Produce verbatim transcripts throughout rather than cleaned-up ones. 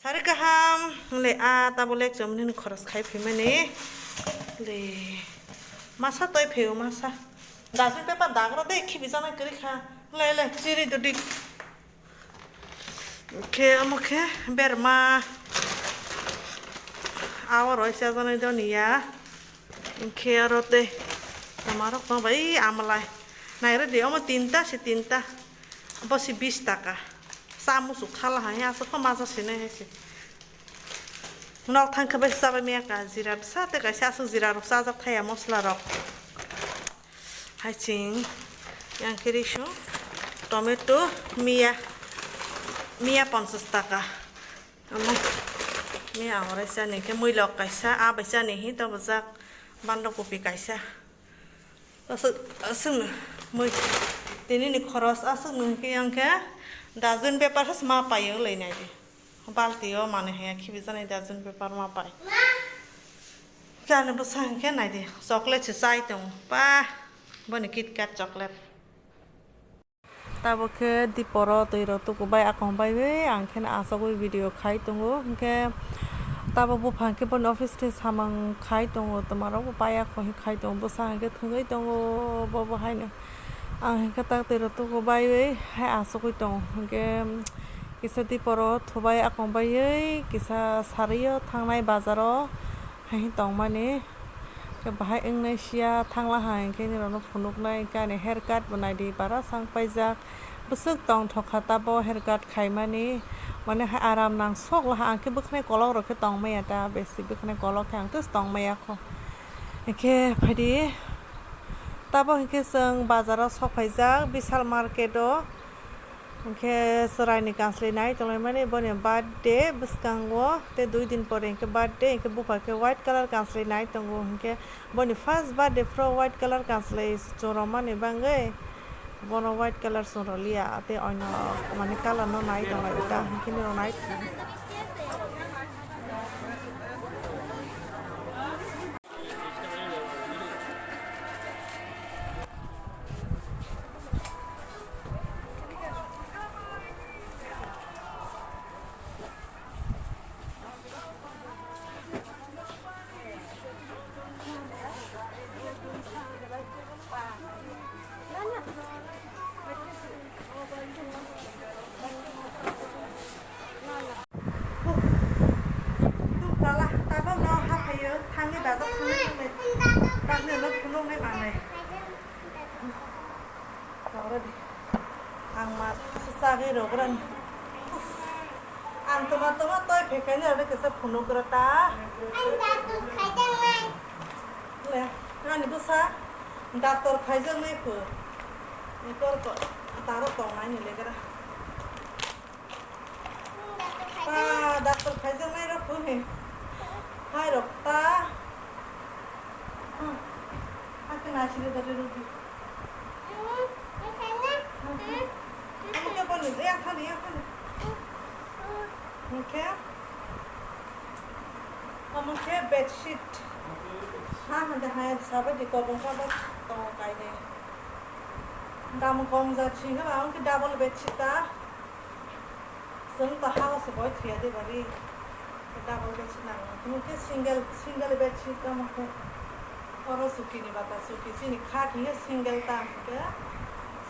Sari kaham le a tabuk lek chomni ni khoros khai phimani le masa toi pheo masa. Dustbin paper dagra de khibi jana kwrwi kha. Le le chiri dudi. Khe omo khe berma. Awa roi chajaknai doniya. Khe aro tei tomarok no bai amlai. Nairadi omo tinta se tinta. Bo se bish taka. Sa muchuk thala hai aswk khe masa sinai hai se. Nok thang khe bai chabai maya ka jira bwsa tei kaisa aswk jira rok chajak thaya mosla rok. Hai ching yang khe risu tomato miya, miya ponchas taka. Omo miya ang rai chani khe mui lok kaisa a bai chani hi tabajak banda kopi kaisa. Aswk, aswkno mui tinini khoros aswkno hwnkhe yang khe dustbin paper se ma paio wnglainai di. Balti o manwi haya khibijaknai dustbin paper ma pai. Khe ani bwsa hwnkhe naidi chocolate se chai tongo. Ba, boni KitKat chocolate. Tabuk khe diporo twi rok tuku bai akong bai bai ang khe asugwi video khai tongo. Hwnkhe tabuk buphang khe boni office ni samung khai tongo, twma rok bo pai akong khai tongo, bwsa hwnkhe thwngwi tongo bo bo haino. Ang hwnkhe tak twi rok tuku bai bai hai asugwi tongo. Hwnkhe kisa diporo thubai akong bai kisa sario thangnai bazaro hai tongmani. Khe bahai wngnai sia thangla hai hwnkhe nirokno phunuknai, hwnkhe ani hair cut bo naidi bara sang paijak. Bwswk tongthok kha tabo hair cut khaimani, mane hai aram nang sok laha, ang khe bwkhwnai kolok rok khe tong maya ta, besi bwkhwnai kolok khe ang tei tong maya kho. Hwnkhe phaidi tabo hwnkhe chwng bazaro sok phaijak Vishal market o. Hwnkhe chwraini kanslwi nai tonglaimani boni birthday bwskango, tei dui din pore hwnkhe birthday, hwnkhe bupha khe white colour kanslwi nai tongo, hwnkhe boni first birthday phro white colour kanslwi chwng romani bagwi bono white colour chwng roliya, tei oino mani colour no nai tonglai ta, hwnkhe nirok nai. Duk dala, tabok no haphaio, thangwi dajak thangwi thangwi. Takni no phunuknai manai. Ang ma chagwi rwgrani. Ang toma toma toi phekai ni aro kisa phunugra ta. Le, ani bwsa doctor khaijaknai pho. Ni kor ko taro tongnai ni legra. Pa, doctor khaijaknai rok phone. Hai rok ta. Hmm. Hakhe naisili dali rugi. Omo khe boni, ya khani, ya khani. Oke. Omo khe bedsheet. Ha, ha, de, ha, sabai di kobong sabai tongo kainwi. Dam kong ja chini ba, omo khe double bedsheet ta. Chwng to house boy thuya de bari. Double bedsheet nango. Tini khe single, single bedsheet tamo khe. Oro suki ni bata suki. Chini khat hinkhe single ta hinkhe.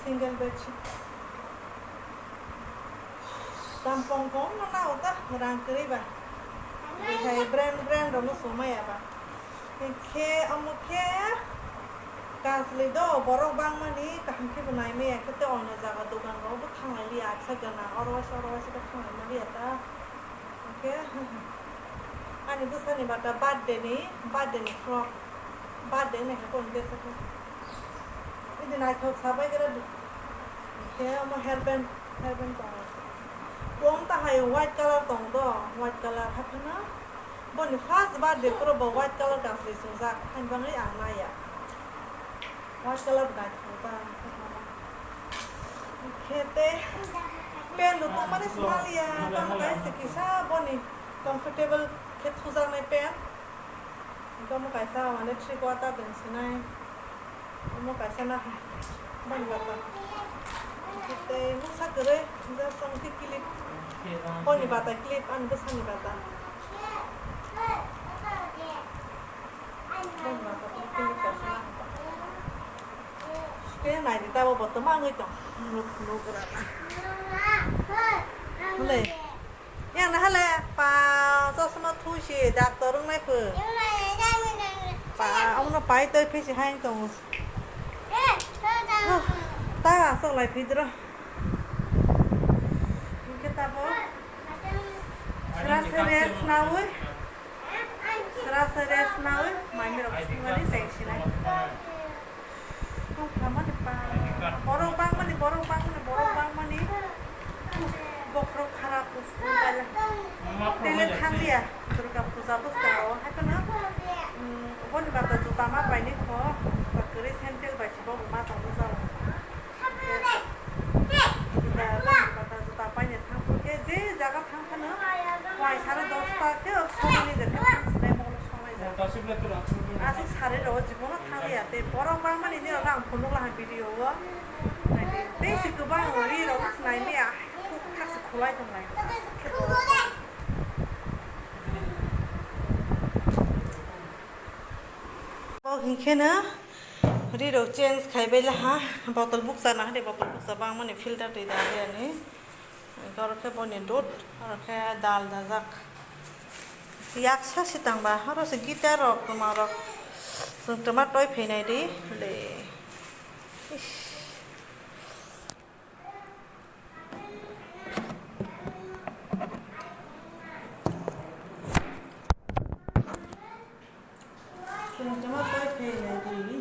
Single bedsheet. Dam kong kong no nao ta, rang kwrwi ba. Hai brand, brand rok no sumaya ba. Khe omo khe kanslwi do, borok bangmani kaham khe bo naimaya khe tei oino jaga dogan rok bo thanglai liya, aisa gana oro waisa oro waisa khe thanglai ma liya ta. Hwnkhe ani bwsani bata birthday ni, birthday ni frock, birthday ni hai khe boni dress khe. Idi naithok sabai gra di. Hwnkhe omo hairband, hairband tongo. Bo wng ta hai white colour tong do, white colour hai phano. Boni first birthday phuru bo white colour kanslwi chwngjak, haini bagwi ang naiya. White colour bai thangba. Khe tei pant rok tongmani swmaliya, tamo kaisa kisa boni comfortable khe thujaknai pant. Tamo kaisa mane three quarter din sinai. Omo kaisa na hai. Bang bata. Tei mungsa kwrwi, just omo khe clip. Boni bata clip, ani bwsani bata. Boni bata clip, clip kaisa nang. Khe naidi tabo bo tongma wngwi tong. Nuk, nuk rana. Hale. Yang na hale, pa, chosma thuisi, doctor wngnai pho. Pa, omono pai toi phisi hai tongo. Ta, sok lai phidro. Hingke tabo sra se rest nawi, sra se rest nawi, mami rok sungmani cheng sinai. Tong khamani pa, borok bangmani, borok bangmani, borok bangmani. Bokhorok kharap, school bala. Tele thanglia, Durga puja bwskango, haikeno, mm, boni bata juta ma painai kho, juta kwrwi sandal bai se bo ma tongwi jao. Juta, bata juta paina thangkhe je jaga thangphano, phai sare dosta khe somani je thang sinai molo somai ja. Aswk sari rw jibono thangya tei borok bangmani ni rw ang phunuk laha video o. Tei se kwbang ri rw sinai maya thak se khulai tongnai. Bo hinkhe no ri rok change khai bai laha, bottle bukcha na hade, bottle bukcha bangmani filter twi da ani. Oro khe boni dud, oro khe dal dajak. Yaksa se tangba, oro se guitar rok, twma rok. Chwng twma toi phainai di le. Ish. Chwng tama pai phai nai di.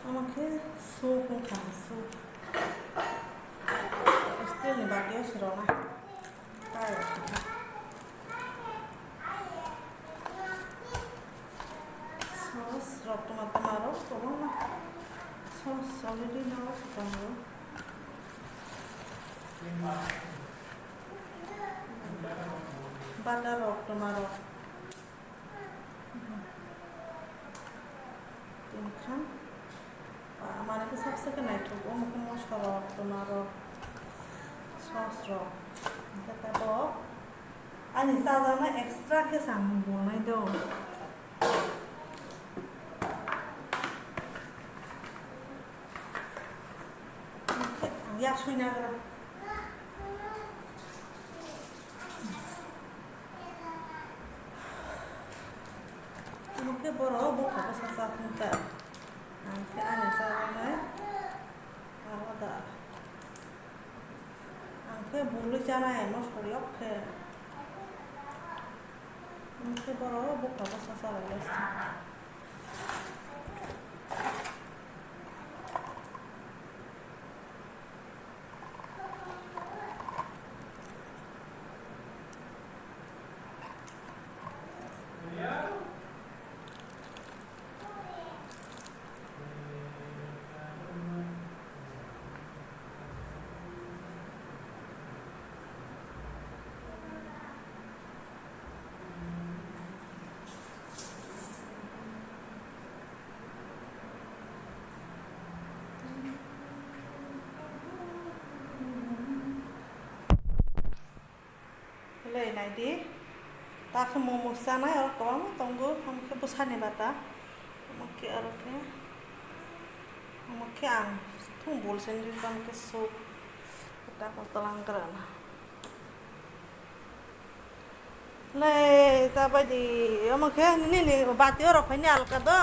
Omo khe soup wngkha, soup. Steel ni bati o se rwna. Sauce rok toma toma rok kwbangma sauce already no kwbang rok. Butter rok toma rok. Tini khan, ah, manwi khe sabse khe naithok, omo khe moso rok, toma rok, sauce rok. Hwnkhe tabuk ani chajaknai extra khe chang bolnai do. Hwnkhe ang yak sui nagra. Omo khe borok bokha bwsa cha thung ta. Ang khe ani chajaknai alada. Ang khe bului chanai moso yok khe. Omo khe borok bokha bwsa cha lai laisu. Belai naidi, ta khe momo chanai, oro kwbangma tongo, omo khe bwsani bata, omo khe aro khe, omo khe ang thung bol sendiri bang khe soup, ta ko twlang kwrwna. Le, chabai di, omo khe nini bati oro phaini alka do.